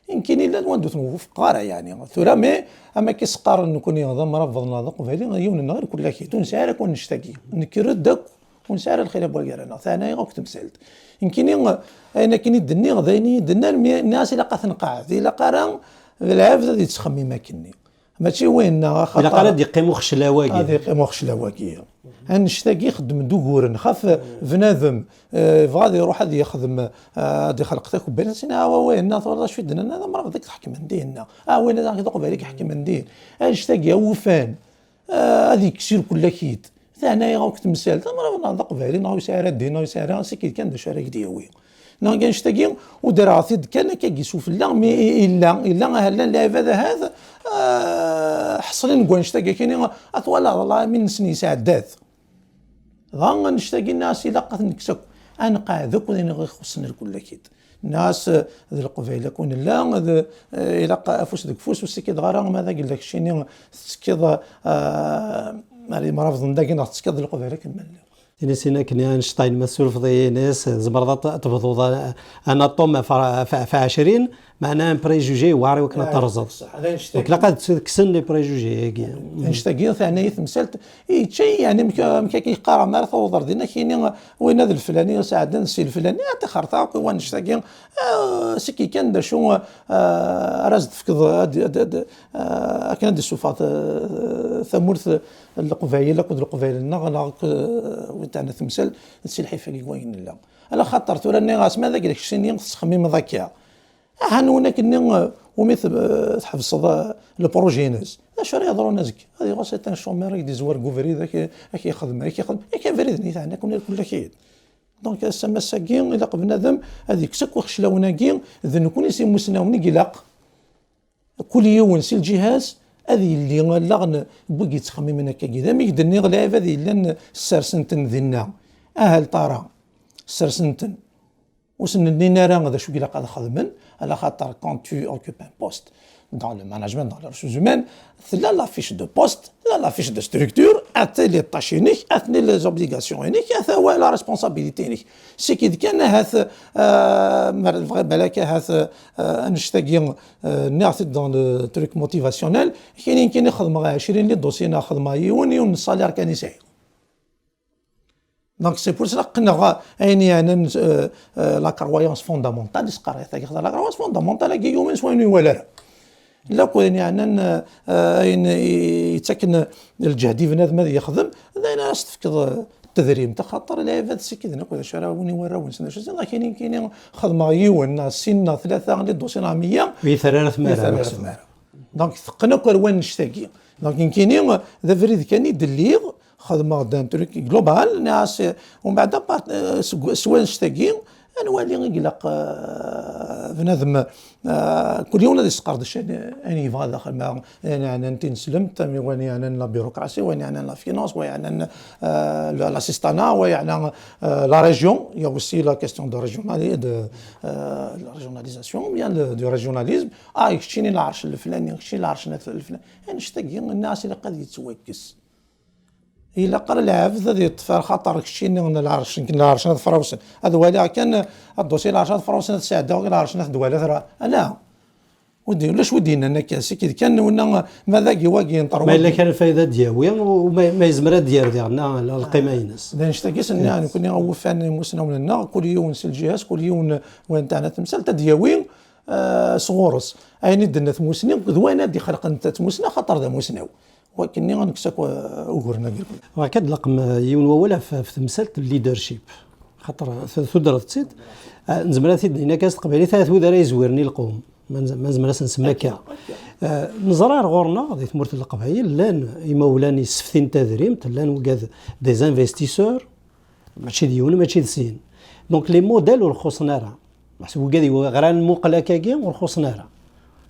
Nekkini llan wanda ur ten-wufqeɣ ara, yeɛni. Tura, mais am akka i s-qqaren nekkni d amrabeḍ neɣ d aqbayli, yiwen-nneɣ irkelli-ak-id, ur nesɛi ara akk annect-agi. Nekker-d akk, ur nesɛi ara lxilaf gar-aneɣ, teɛna-yaɣ akk temsalt. Nekkini, ayen akken i d-nniɣ, d ayen i yi-d-nnan, mi nniɣ-as ilaq ad t-nqeɛɛed, ilaq ara d lɛebd ad yettxemmim akkenni. Mačči winna, axaṭer ilaq ara ad yeqqim uxeclaw-agi. Ad yeqqim uxeclaw-agi. Annect-agi ixeddem-d uguren, xaf bnadem, eh, yebɣa ad iruḥ ad yexdem, eh, ad ixleq takebbanit, as-iniɣ, "Awa, winna, twalaḍ acu i d-nnan, ad amrabeḍ i iḥekmen dinna. Ah, winna, d aqbayli i iḥekmen din." Annect-agi awufan. Ah, ad yekkes irkelli-ak-id. Teɛna-yaɣ akk temsalt. Amrabeḍ neɣ d aqbayli, neɣ ur yesɛi ara ddin, neɣ ur yesɛi ara, sikid kan d acu ara ak-d-yawi. Neɣ kan annect-agi, udreɣ-t-id kan akka, agi sufella, mi i-, illa, illa, aha, llan lɛibad ahat, ah, ḥeṣlen deg wannect-agi, kini, ad twalaḍ, Allah, amin-nsen yesɛedda-t. Dɣa annect-agi nniɣ-as ilaq ad t-nekkes akk, ad nqeɛɛed akk d ayen i ixuṣṣen irkelli-ak-id. Nniɣ-as, eh, d Leqbayel akk nella, d, eh, ilaq afus deg ufus, ur ssikid ara ma d agella keččini tettekkiḍ, eh, ar yimrabeḍen dagi neɣ tettekkiḍ d Leqbayel akken ma llan. Ini-as akken annect-a ma tessurfeḍ-iyi, ini-as tzemreḍ ad t-, ad tebduḍ a-, un atome ɣef, ɣef, ɣef ɛecrin, meɛna un préjugé yewɛer i wakken ad terẓeḍ. Ṣṣeḥ, d annect-agi. Donc ilaq ad kksen les préjugés-agi. Annect-agi teɛna-yi temsalt, yečča-yi, yeɛni, amek, amek akka yeqqar, mi ara tawḍeḍ ar dinna, kini, winna d leflani, sɛeddan si leflani, a tixerta akk i wannect-agi, ah, siki kan d acu, ah, ara s-d-tefkeḍ, ad, ad, ad, ah, akken ad d-issufeɣ ta-, tamurt n Leqbayel akked Leqbayel-nneɣ, neɣ akk, ah, win teɛna temsal, d si lḥif-agi n wayen nella. Ala xaṭer tura nniɣ-as, ma d agella keččini tettxemmimeḍ akka, ahan win akken-nni, umi t-, tḥebseḍ, eh, le projet-ines, d acu ara yeḍrun azekka? Ad yuɣal c'est un chômeur, ad k-d-izwer deg ubrid, ad k-, ad k-yexdem, ad k-yexdem, yak abrid-nni yeɛna-ken irkelli-ak-id. Donc, ass-a, ass-agi, ilaq bnadem ad yekkes akk ixeclawen-agi, d nekkni s imusnawen i ilaq. Kul yiwen si lǧiha-s ad yelli allaɣen n wigi yettxemmimen akkagi. D ami i k-d-nniɣ, lɛibad yellan ssersen-ten dinna. Ahal tara, ssersen-ten. Ur sen-nnin ara d acu i ilaq ad xedmen, ala xaṭer quand tu occupes un poste, Dans le management, dans les ressources humaines, tella la fiche de poste, tella la fiche de structure, ata les tâches-inek, atni les obligations-inek, ata wa la responsabilité-inek. C'est que kan ahat, euh, mer-, bɣiɣ balak ahat, euh, annect-agi, euh, nniɣ-t-id dans le truc motivationnel, kini, kini xedmeɣ ɛecrin les dossiers, neɣ xedmeɣ yiwen, yiwen n salaire kan i sɛiɣ. Donc, c'est pour ça qqneɣ ayen yeɛnan, euh, euh, la croyance fondamentale, i s-qqar tagi, la croyance fondamentale, agi yumen s wayen ur iwala ara. Lakk ayen yeɛnan, euh, euh, ayen i-, yettaken lǧehd i bnadem ad yexdem, d ayen ara s-tefkeḍ, euh, tedrimt, axaṭer lɛibad sikiden akk d acu ara win i warraw-nsen, d acu-nsen, kini, kini xedmeɣ yiwen, neɣ sin, neɣ tlata, les dossiers neɣ meyya, ur yi-terri ara tmara. Donc, teqqen akk ar wannect-agi. Donc, nekkini, d abrid kan i d-lliɣ, xedmeɣ-d un truc global, nniɣ-as, umbeɛd, à part, euh, seg, s wannect-agi, ad nwali i ilaq, euh, bnadem, euh, kul yiwen ad yesqerdec ayen, ayen yebɣa daxel, ma ayen yeɛnan tineslemt, am wayen yeɛnan la bureaucratie, wayen yeɛnan la finance, wayen yeɛnan, euh, la, l'assistanat, wayen yeɛnan, euh, la région. Il y a aussi la question de régionali-, de, euh, la régionalisation, ou bien le, du régionalisme. Ah, keččini lɛerc n leflani, keččini lɛerc n leflani. Annect-agi, nniɣ-as, ilaq ad yettwakkes. Ilaq ara lɛebd ad yeṭṭef ar xaṭer keččini n lɛerc, nekk n lɛerc n At Frawsen. Ad waliɣ kan, ad d-usiɣ lɛerc n At Frawsen, ad sɛeddaɣ lɛerc n At Dwala, tra. Ala. Ur d-, ulac wi d-yennan akka, sikid kan, winna, ma d agi, wagi, yenṭer. Ma yella wagi. Kan lfayda ad d-yawi, u ma, ma yezmer ad d-yerr diɣen, la, la, lqima-ines. D annect-agi s-, nniɣ nekkni awufan imusnawen-nneɣ, kul yiwen s lǧiha-s, kul yiwen wayen teɛna temsalt, ad d-yawi, eh, sɣur-s. Ayen i d-tenna tmusni, d wayen ad d-ixelqen ta-, tmusni, axaṭer d amusnaw. Wakken-nni ad nekkes akk, eh, uguren-agi. Bɣiɣ ad d-laqem, eh, yiwen wawal ɣef, ɣef temsalt n leadership. Xaṭer t-, tudreḍ-tt-id, eh, nezmer ad t-id-nini akka s teqbaylit, ahat wid ara yezwiren i lqum. Ma nez-, ma nezmer ad s-nsemmi akka. Akka, akka. Eh, neẓra ar ɣur-neɣ, di tmurt n Leqbayel, llan imawlan yesseftin tadrimt, llan wigad des investisseurs, mačči d yiwen, mačči d sin. Donc, les modèles ur xuṣṣen ara. Meḥsub wigad i ɣran muqel akkagi, ur xuṣṣen ara.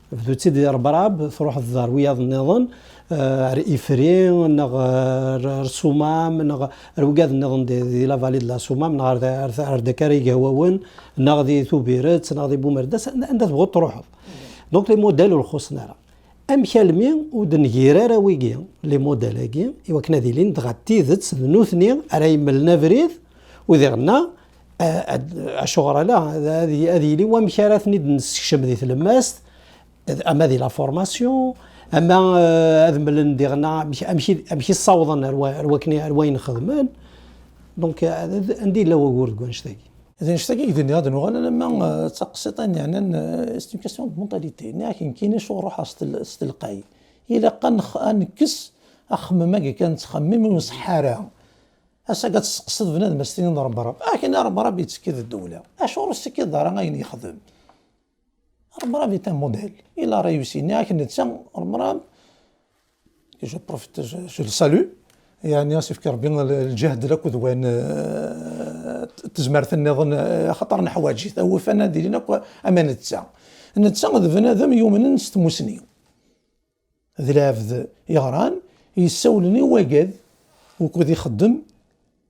Bdu-tt-id di Rebrab, truḥeḍ ar wiyaḍ nniḍen, eh, ar Ifri, neɣ ar, ar Sumam, neɣ ar wigad nniḍen di, di la vallée de la Sumam, neɣ ar, ar, ar Dakar Igawawen, neɣ di Tubiret, neɣ di Bumerdas, anda, anda tebɣuḍ truḥeḍ. Donc, les modèles ur xuṣṣen ara. Amek almi ur d-ngir ara wigi, les modèles-agi, i wakken ad ilin dɣa d tidet d nutni ara yemmlen abrid, u diɣenna, a-, ad-, acuɣer ala, ad, ad, ad yili wamek ara ten-id-nessekcem di tlemmast, ama di la formation, ama, eh, ad mlen diɣenna amek, amek i, amek i ssawḍen ar wa-, ar wakken, ar wayen xedmen. Donc, eh, anda yella wagur deg wannect-agi? D annect-agi i k-d-nniɣ ad nuɣal alamma, eh, d taqsiṭ ayen yeɛnan, eh, c'est une question de mentalité. Nniɣ-ak nekkini acuɣer ruḥeɣ s tel-, s telqay. Ilaq ad nex-, ad nekkes axemmem-agi kan nettxemmim ur nṣeḥḥa ara. Ass-agi ad testeqsiḍ bnadem ad s-tiniḍ rebrab. Akken rebrab yettekki d ddewla. Acuɣer ur s-tekkiḍ ara ayen yexdem? Rebrab est un modèle. Il a réussi. Nniɣ-ak netta, rebrab, je profite, je, je le salue. Yeɛni, ad s-yefk Rebbi l-, lǧehd akked wayen, eh, t-, tezmert nniḍen, eh, axaṭer neḥwaǧ-it. Awufan ad ilin akk ama netta. Netta d bnadem yumnen s tmusni. D lɛebd yeɣran, yessawlen i wagad, wukud ixeddem,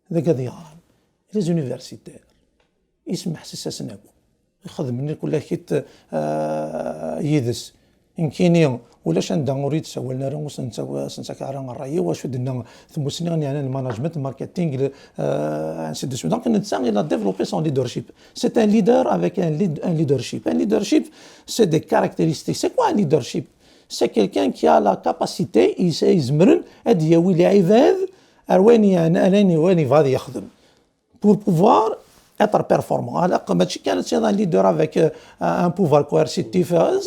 d agad yeɣran. Les universitaires. Ismeḥsis-asen akk. Ixedmen kulakit, ah, yid-s. Nekkini, ulac anda ur yi-d-sawalen ara, ur sen-ttaw-, sen-ttak ara ṛṛay-iw, acu d-tenna tmusni, yeɛni le management, le marketing, le, euh, ainsi de suite. Donc, netta, il a développé son leadership. C'est un leader avec un lead-, un leadership. Un leadership, c'est des caractéristiques. C'est quoi un leadership? C'est quelqu'un qui a la capacité, i-, yezmer ad yawi lɛibad ar wayen yeɛnan, ar wayen, wayen yebɣa ad yexdem. Pour pouvoir être performant. Alors, mačči kan tu es un leader avec, euh, un pouvoir coercitif. Euh,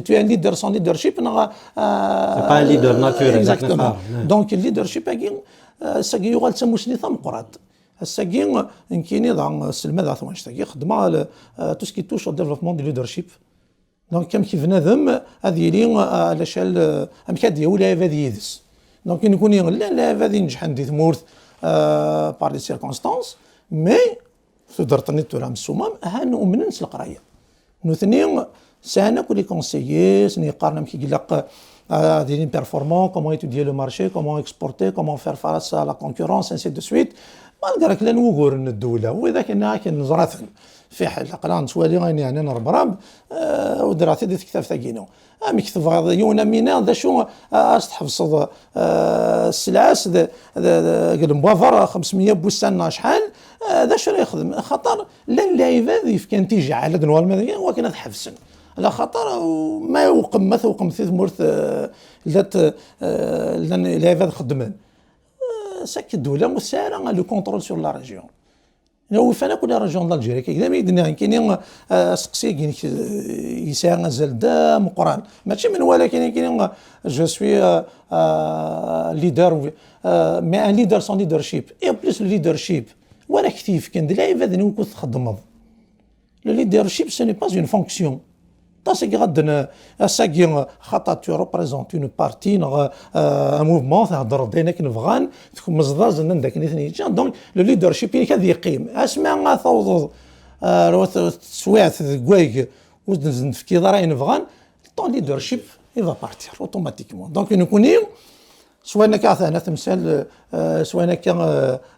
tu es un leader sans leadership, non, euh, c'est pas un leader naturel, exactement. Donc, le leadership, euh, c'est-à-dire, yuɣal d tamusni tameqqrant. Ass-agi, nekkini, dɣa, sselmadeɣ-t wannect-agi, xeddmeɣ le, euh, tout ce qui touche au développement du leadership. Donc, amek bnadem ad yili, euh, à l'échelle, euh, amek ad yawi lɛibad yid-s. Donc, nekkni, llan lɛibad ineǧḥen di tmurt, euh, par les circonstances, mais tudert-nni tura n Sumam, han umnen s leqraya. Nutni sɛan akk les conseillers, sen yeqqaren amek i ilaq, euh, ad ilin performant, comment étudier le marché, comment exporter, comment faire face à la concurrence, ainsi de suite. Malgré que llan wuguren n ddewla, widak nniɣ-ak neẓra-ten. Fiḥel, aql-aɣ nettwali ayen yeɛnan rebrab, eh, udreɣ-t-id di tektabt-agi-inu. Amek tebɣiḍ yiwen amina, d acu, eh, ad s-tḥebseḍ, eh, sselɛa-s d, d, d, deg lemwaber xemsemya n wussan neɣ acḥal, eh, d acu ara yexdem? Axaṭer llan lɛibad yefkan tijɛal, ad nwaɣ ma dagi, wakken ad ḥebsen. Ala xaṭer, eh, ma iwqem, ma tewqem di tmurt, eh, llant, eh, llan lɛibad xeddmen. Eh, c'est que ddula ur tesɛi ara le contrôle sur la région. Ufan akk la région de l'Algérie. Kik, d ami i d-nniɣ nekkini, eh, aseqsi-agi-inek, eh, yesɛa azal d ameqqran. Mačči menwala kan nekkini, eh, je suis, eh, eh, leader, eh, mais un leader sans leadership. Et en plus, le leadership, wara k-t-yefken, d lɛibad-nni wukud txeddmeḍ. Le leadership, ce n'est pas une fonction. Aṭas-agi ɣadden, ass-agi, xaṭer tu représentes une partie, neɣ, euh, un mouvement, theddreḍ d ayen akken bɣan, tkemmzeḍ-asen anda akken i ten-yeǧǧa. Donc, le leadership-inek ad yeqqim. Asmi ara tawḍeḍ, euh, ar wat teswiɛt deg wayeg ur d-, d-, tefkiḍ ara ayen bɣan, ton leadership, il va partir automatiquement. Donc, nekkni, s wayen akka atan, ad temsal, eh, s wayen akka,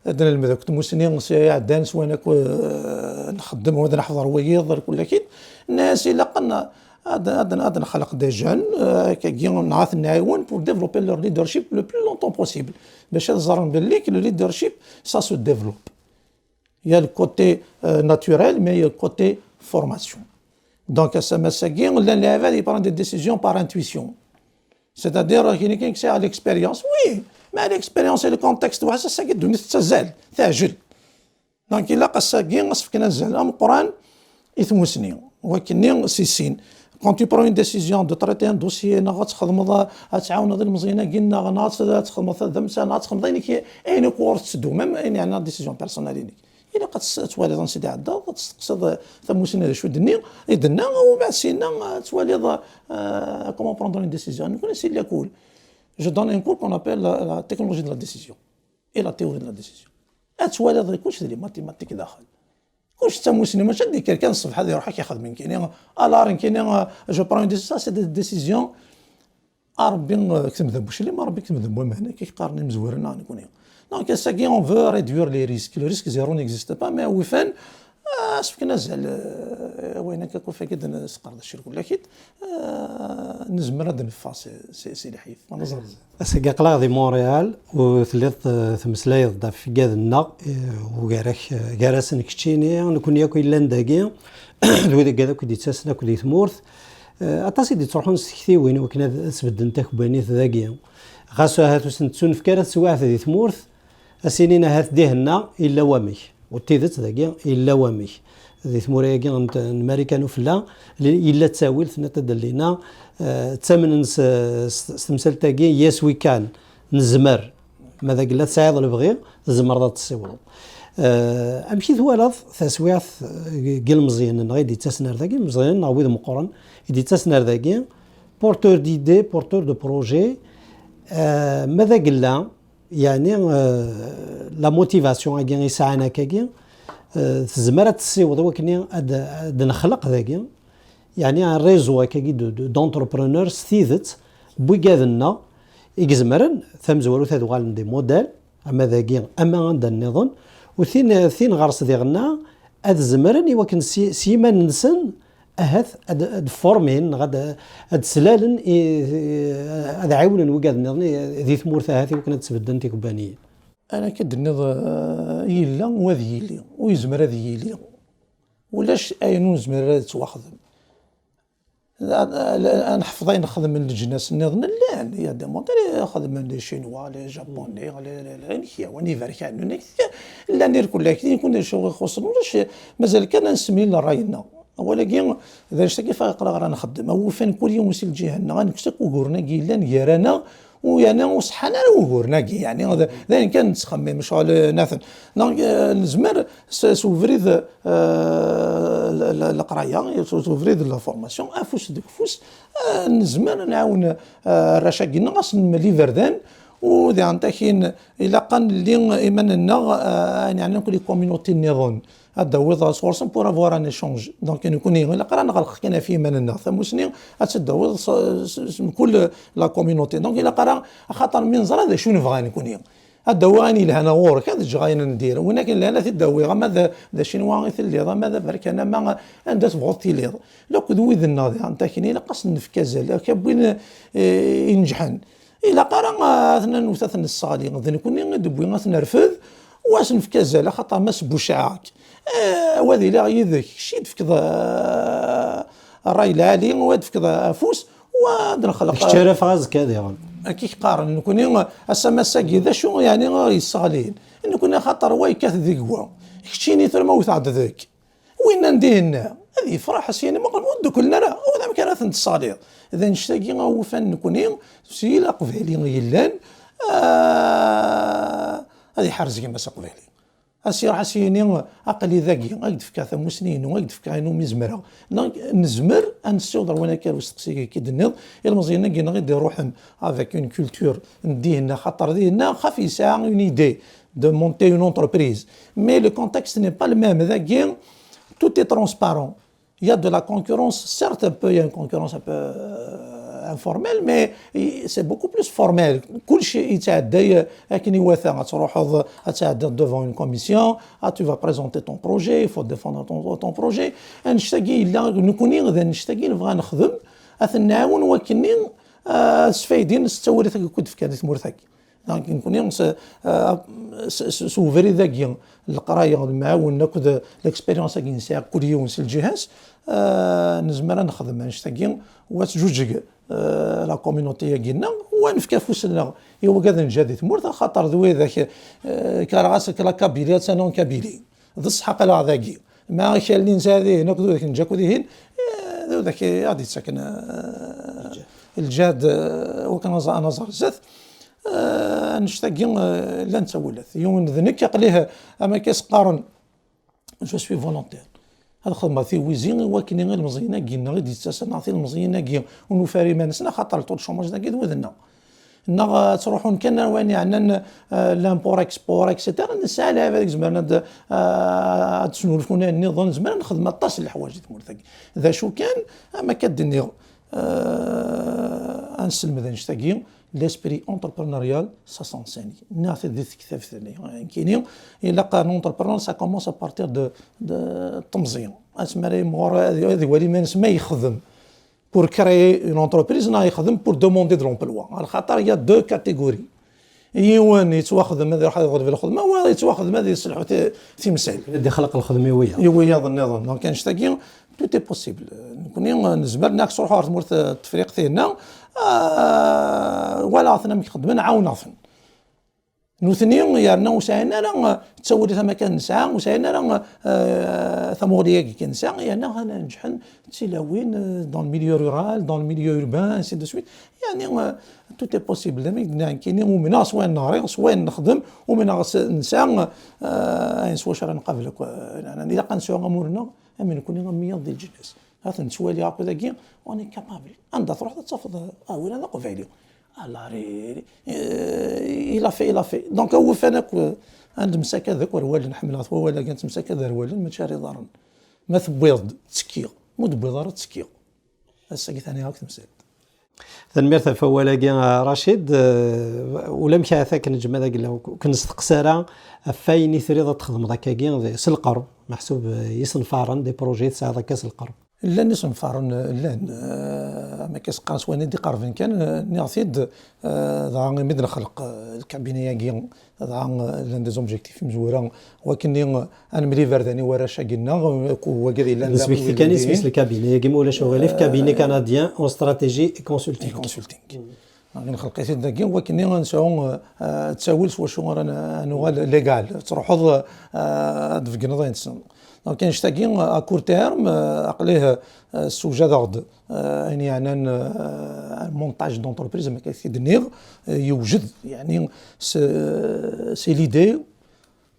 eh, ad nelmed akk tmusni s iɛeddan, s wayen akk, eh, nxeddem, wa ad neḥḍer wiyiḍ, ar kul akid, nnas ilaq ad, ad, ad, ad nexleq des jeunes, eh, akkagi, neɣ ad ten-nɛiwen pour développer leur leadership le plus longtemps possible. Bac ad ẓren belli que le leadership, ça se développe. Il y a le côté, euh, naturel, mais il y a le côté formation. Donc, ass-a, ass-agi, llan lɛibad, ils prennent des décisions par intuition. C'est-à-dire, kini kan ksɛiɣ l'expérience, oui, mais l'expérience et le contexte, wa ass-agi, ddunit tettazzal, teɛjel. Donc, ilaq ass-agi, ad s-fken azal ameqqran i tmusni, wakken-nni si sin. Quand tu prends une décision de traiter un dossier, neɣ ad txedmeḍ, ad tɛawneḍ ilmeẓyen-agi, neɣ, neɣ ad, ad txedmeḍ tadamsa, neɣ ad txedmeḍ ayen, ayen akk ɣur tetteddu, même ayen yeɛnan décision personnelle-inek. Ilaq ad tes-, ad twaliḍ ansi d-iɛeddaḍ, ad testeqsiḍ, eh, tamusni d acu d-nni, i d-nna, u mbeɛd sinna, eh, ad twaliḍ, eh, comment prendre une décision. Nekkni si lakul, je donne un cours qu'on appelle la, la technologie de la décision et la théorie de la décision. Ad twaliḍ kullec d les mathématiques daxel. Kullec d tamusni, mačči ad d-yekker kan ṣṣbeḥ ad iruḥ ad k-ixdem nekkini. Alors, nekkini, eh, je prends une décision, ça, c'est des décisions. A Rebbi, eh, kteb d abuclim, a Rebbi kteb d waman, akka i qqaren imezwura-nneɣ nekkni. Donc, ass-agi, on veut réduire les risques. Le risque zéro n'existe pas, mais awifan, eh, as-fken azal, eh, wayen akka kufak ad nesqerdec irkul akid, eh, nezmer ad neffeɣ si, si, si lḥif, ma neẓra. Ass-agi aql-aɣ di Montréal, u telliḍ, eh, temmeslayeḍ-d ɣef igad-nneɣ, eh, u gar-ak, eh, gar-asen keččini, nekkni akk yellan dagi, d wid igad akk i d-yettasen akk di tmurt. Eh, aṭas i d-yettruḥun s tektiwin i wakken ad, ad sbeddent takebbanit dagi. Ɣas ahat ur sen-tettunefk ara teswiɛt di tmurt, ad s-inin ahat dihenna yella wamek. U d tidet dagi yella wamek. Di tmura-agi n, n Marikan ufella, li-, yella ttawil, tenniḍ-d a Lina, eh, ttamnen s, s, s temsalt-agi, yes we can, nezmer. Ma d agella tesɛiḍ lebɣi, tzemreḍ ad tessiwleḍ. Eh, amek i twalaḍ taswiɛt, eh, n yilmeẓyen-nneɣ i d-yettasen ar dagi, imeẓyen neɣ wid meqqren i d-yettasen ar dagi, porteur d'idées, porteur de projet, eh, ma d agella, yeɛni, eh, la motivation-agi i sɛan akkagi, eh, tezmer ad tessiweḍ i wakken ad, ad nexleq dagi, yeɛni un réseau akkagi de, de, d'entrepreneurs s tidet, n wigad-nneɣ i izemren tamezwarut ad uɣalen des modèles, ama dagi, ama anda nniḍen, u tin, tin ɣer-s diɣenna ad zemren i wakken s, s yiman-nsen ahat ad, ad formin, neɣ ad, ad slalen i, ad ɛiwnen wigad nniḍen i, di tmurt ahat i wakken ad sbedden tikebbaniyin. Ayen akka d-tenniḍ, eh, yella u ad yili, u yezmer ad yili. Ulac ayen ur nezmir ara ad yettwaxdem. Ad, ad, ad neḥfeḍ ayen xedmen leǧnas nniḍen, llan, il y a des modèles, xedmen les Chinois, les Japonais, les, les, les, amek yawan, iberkan, llan irkul aktin, kun d acu ixuṣṣen, ulac, mazal kan ad nessemlil ṛṛay-nneɣ. Awal-agi, d anect-agi faq aql-aɣ ara nxeddem. Awufan kul yiwen si lǧiha-nneɣ, ad nekkes akk uguren-agi yellan gar-aneɣ, u yerna ur ṣeḥḥan ara wuguren-agi, yeɛni d, d ayen kan nettxemmim, ccɣel, eh, naten. Donc, eh, nezmer s, s ubrid, eh, l, l, leqraya, s, s ubrid n la formation, afus deg ufus, eh, nezmer ad nɛawen, eh, arrac-agi-nneɣ, ad sen-nmel iberdan, u diɣen takin, ilaq ad nelli iman-nneɣ, eh, ayen yeɛnan akk les communautés nniḍen. Ad d-tawiḍ sɣur-sen pour avoir un échange. Donc, nekkni, ilaq ara neɣleq kan ɣef yiman-nneɣ. Tamusni ad tt-id-tawiḍ s, s, s mkul la communauté. Donc, ilaq ara, axaṭer mi neẓra d acu nebɣa nekkni. Ad d-awiɣ ayen yelhan ɣur-k, ad ǧǧeɣ ayen n dir. Win akken lhan ad t-id-awiɣ, ama d, d acinwa i telliḍ, ama d aberkan, ama anda tebɣuḍ tiliḍ. Lakk d wid-nneɣ diɣen takni, ilaq ad sen-nefk azal, akka wwin, eh, inǧḥen. Ilaq ara, eh, ad ten-newwet, ad ten-nesseɣli. D nekkni i d-wwi ad ten-nerfed, u ad sen-nefk azal, axaṭer ma sbucɛeɣ-k, eh, wa ad iliɣ yid-k, kečč i d-tefkeḍ, eh, ṛṛay lɛali, wa ad d-tefkeḍ afus, wa ad nexleq. Kečč ara ffeɣ azekka diɣen. Akka i k-qqaren, nekkni, ass-a ma ass-agi, d acu, yeɛni, i ɣ-yesseɣlin? Nekkni axaṭer wa yekkat deg wa. Keččini tura ma wteɣ-d deg. Winna n dihinna, ad yefreḥ, as-yini, ma ur dduklen ara, u d amek ara ten-tesseɣliḍ? D annect-agi awufan nekkni, s yil aqbayli yellan, ah, ad iḥrez gma-s aqbayli. As-iruḥ as-yini, aql-i dagi, ad k-d-fkeɣ tamusni-inu, ad k-d-fkeɣ ayen umi zemreɣ. Donc, nezmer ad nessiweḍ ar wanaka ar usteqsi-agi i d-tenniḍ, ilmeẓyen-agi-nneɣ i d-iruḥen avec une culture n dihinna, xaṭer dihinna xaf yesɛa une idée de monter une entreprise. Mais le contexte n'est pas le même. Dagi, tout est transparent. Il y a de la concurrence, certes, un peu, il y a une concurrence un peu, euh, informelle, mais i-, c'est beaucoup plus formel. Kulci yettɛedday akken iwata. Ad truḥeḍ, ad tɛeddiḍ devant une commission, ah, tu vas présenter ton projet, il faut défendre ton, ton projet. Annect-agi yella, nekkni d annect-agi nebɣa nexdem, ad ten-nɛawen wakken, ah, sfaydin s ttawil-agi akk i d-fkan di tmurt-agi. Donc, nekkni s, s, s, s ubrid-agi, leqraya, lemɛawen akked l'expérience-agi nesɛa kul yiwen s lǧiha-s, eh, nezmer ad nexdem annect-agi, u ad teǧuǧeg, eh, la communauté-agi-nneɣ, u ad nefk afus-nneɣ i wigad n lǧiha di tmurt, axaṭer d widak, eh, kkreɣ-as la Kabylie, attan en Kabylie. D ṣṣeḥ aql-aɣ dagi. Ma akal-nni nesɛa dihin akked widak n Ǧaku dihin, eh, d widak i aɣ-d-yettaken, eh, lǧehd, eh, wakken ad naẓ-, ad naẓer zdat. Eh, annect-agi, eh, llan ttawilat. Yiwen d nekk, aql-i, am akka s-qqaren, je suis volontaire. Ad xedmeɣ tiwizi i wakken ilmeẓyen-agi-nneɣ i d-yettasen, neɣ tilmeẓyin-agi ur nufar iman-nsen, axaṭer le taux de chômage dagi d wid-nneɣ. Neɣ, eh, ttruḥun kan ar wayen yeɛnan, eh, l'import-export, et cetera. Nesɛa lɛibad i izemren ad, eh, ad d-snulfun ayen nniḍen. Nezmer ad nexdem aṭas n leḥwayeǧ di tmurt-agi. D acu kan, am akka d-nniɣ, eh, ad nesselmed annect-agi, l'esprit entrepreneurial, ça s'enseigne. Nniɣ-t di tektabt-nni. Nekkini, ilaq un entrepreneur, ça commence à partir de, de temẓi. Asmi ara yimɣur ad, ad iwali iman-is ma yexdem. Pour créer une entreprise, neɣ yexdem pour demander de l'emploi. Axaṭer, il y a deux catégories. Yiwen yettwaxdem ad iruḥ ad iɣleb lxedma, wa yettwaxdem ad yesselḥu ti-, timsal. Ad ixleq lxedma i wiyaḍ. I wiyaḍ nniḍen. Donc, annect-agi, tout est possible. Nekkni, nezmer, neɣ sruḥu ɣer tmurt, eh, Tefriqt-inna, eh, walaɣ-ten amek xeddmen, ɛawneɣ-ten. Nutni yerna ur sɛin ara, eh, ttawilat am akken nesɛa, ur sɛin ara, eh, tamuɣli-agi kan nesɛa, yerna ɣana neǧḥen d tilawin, eh, dans le milieu rural, dans le milieu urbain, ainsi de suite. Yeɛni, eh, tout est possible. Am i d-nniɣ nekkini, umneɣ s wayen neɣri, s wayen nexdem, umneɣ s, nesɛa, eh, ayen s wacu ara nqabel akk, eh, ilaq ad nesɛu amur-nneɣ, am nekkni, am wiyaḍ di leǧnas. Ad ten-nettwali akk dagi, on est capable. Anda truḥeḍ ad tafeḍ, ah, win-a d aqbayli. Ah, la, ri-, ri-, eh, il a fait, il a fait. Donc, awufan akk, eh, ad nemsakad akk ar wallen, ḥemmleɣ-t wawal-agi, ad temsakad ar wallen, mačči ar iḍarren. Ma tewwiḍ-d, ttekkiɣ. Ma ur d-tewwiḍ ara, ttekkiɣ. Ass-agi tani akk temsalt. Tanemmirt ɣef wawal-agi, a Racid. Eh, ulamek ahat akken ǧmad agella, ur k-nesteqsa ara ɣef wayen i triḍ ad txedmeḍ akkagi, s lqerb, meḥsub, eh, isenfaren, des projets tesɛiḍ akka s lqerb. Llan isenfaren, llan, eh, am akka s-qqaren s wayen i d-iqerben kan, eh, nniɣ-t-id, eh, dɣa imi d-nexleq, eh, lkabinet-agi, dɣa, eh, llan des objectifs imezwura, wakken-nni, eh, ad nemel iberdan i warrac-agi-nneɣ, eh, ku-, wagi ad yellan d asmekti kan isem-is lkabinet-agi, ma ulac uɣilif, cabinet canadien en stratégie et consulting. Et consulting. Donc, nxelq-it-id dagi, wakken ad nesɛu, euh, ttawil s wacu ara n-, ad nuɣal légal. Truḥeḍ, euh, ad tbeggneḍ ayen tessneḍ. Donc, annect-agi, euh, à court terme, euh, aql-i, euh, ssewjadeɣ-d, euh, ayen yeɛnan, euh, montage d'entreprise, am akka i d-nniɣ, euh, yewjed, yeɛni, s-, c'est l'idée,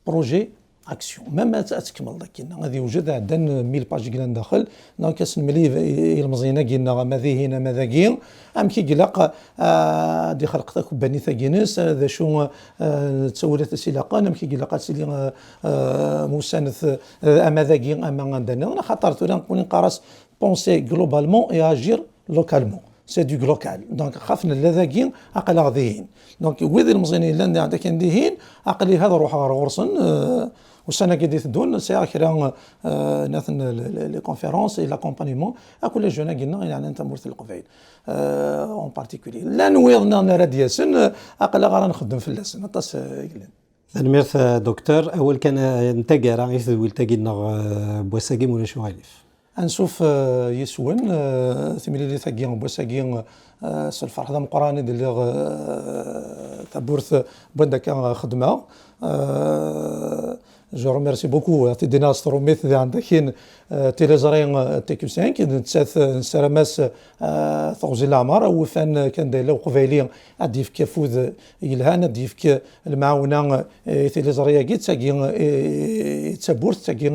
projet, action. Même ad, ad tkemmleḍ akkin, ad yewjed, ɛeddan mille pages i yellan daxel. Donc, ad s-nemel i, i, ilmeẓyen-agi-nneɣ, ama dihin, ama dagi, amek i ilaq, ah, ad ixleq takebbanit-agi-ines, d acu, ah, d ttawilat as ilaqen, amek i ilaq ad tili, ah, ah, musanet, ah, ama dagi, ama anda nniḍen, axaṭer tura nekkni neqqar-as penser globalement et agir localement. C'est du local. Donc, xaf nella dagi, aql-aɣ dihin. Donc, wid ilmeẓyen yellan daɣen akken dihin, aql-i ad ruḥeɣ ɣer ɣur-sen, euh, ussan-agi d-iteddun, sɛiɣ kra, euh, naten les, les, les conférences et l'accompagnement, akk les jeunes-agi-nneɣ, yeɛnan tamurt n Leqbayel, euh, en particulier. Llan wiyaḍ-nniḍen ara d-yasen, euh, aql-aɣ ara nxeddem fell-asen, aṭas, euh, i yellan. Tanemmirt, euh, docteur. Awal kan, euh, n taggara i tedwilt-agi-nneɣ, euh, n wass-agi, ma ulac uɣilif. Ansuf, euh, yes-wen, euh, timlilit-agi n wass-agi, euh, s lferḥ d ameqqran i d-lliɣ, euh, tawwurt n wanda akka xeddmeɣ. Euh, je remercie beaucoup, euh, Tidina Astromit, d ɛendakin, euh, tiliẓri, euh, T Q cinq, nettat, euh, nessaram-as, euh, teɣzi n leɛmer, awufan, euh, kan d ayla uqbayli ad d-yefk afud yelhan, ad d-yefk lemɛawna, eh, i tiliẓri-agi, d tagi, eh, i d tawwurt, d tagi,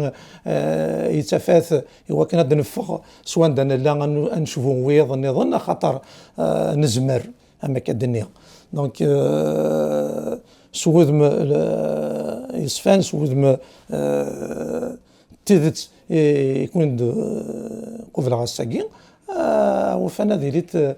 eh, i d tafat, i wakken ad d-neffeɣ s wanda nella, ad n-, ad necbu wiyaḍ nniḍen, axaṭer, eh, nezmer, am akka d-nniɣ. Donc, eh, s wudem, eh, yeṣfan, s wudem, eh, tidet i kun-d, eh, qubleɣ ass-agi, eh, ufan ad ilit, eh,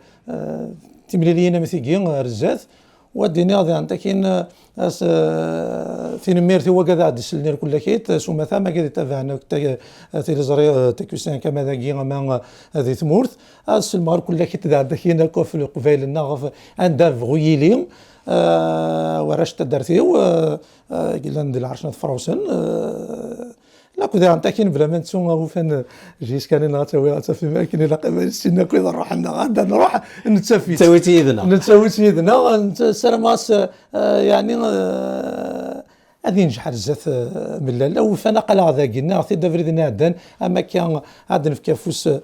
timliliyin am tigi ar zdat, u ad d-iniɣ daɣen takin, eh, as, eh, tinemmirt i wagad ad d-isellen ar kullakit, s umata ma gad ittabaɛen akk ta-, tiliẓri, eh, T Q cinq ama dagi ama, eh, di tmurt, ad sellmeɣ ar kullakit daɣen takin akk ɣef Leqbayel-nneɣ, ɣef anda bɣu yili, eh, warrac n taddart-iw, eh, eh, yellan di lɛerc n At Frawsen, eh, Lakud daɣen takin bla ma nettu awufan, jiskanin ad tawi, ad tafi ma akken ilaq, ma sin akk iḍerruḥen neɣ ad nruḥ, nettafi-tt. Nettawi-tt yid-neɣ. Nettawi-tt yid-neɣ, netta-, ssarameɣ-as, eh, yeɛni, eh, ad yenǧeḥ ar zdat, eh, mellal. Awufan aql-aɣ dagi, neɣ tid abrid n iɛeddan, am akka ad nefk afus, eh,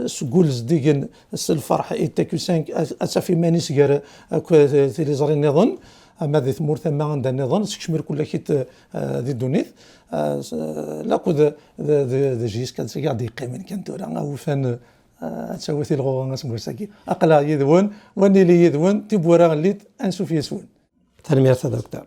seg wul zeddigen s lferḥ i T Q cinq, ad, ad taf iman-is gar akk, eh, tiliẓri nniḍen, ama di tmurt, ama anda nniḍen, sekcem irkul-ak-id, eh, di ddunit, eh, s-, eh, lakud d, d, d jiskanin-agi i ɣ-d-yeqqimen kan tura, awufan, eh, ad tawi tilɣuɣa aseggas-agi. Aql-aɣ yid-wen, wa nili yid-wen, tiwwura llit, ansuf yes-wen. Tanemmirt a docteur.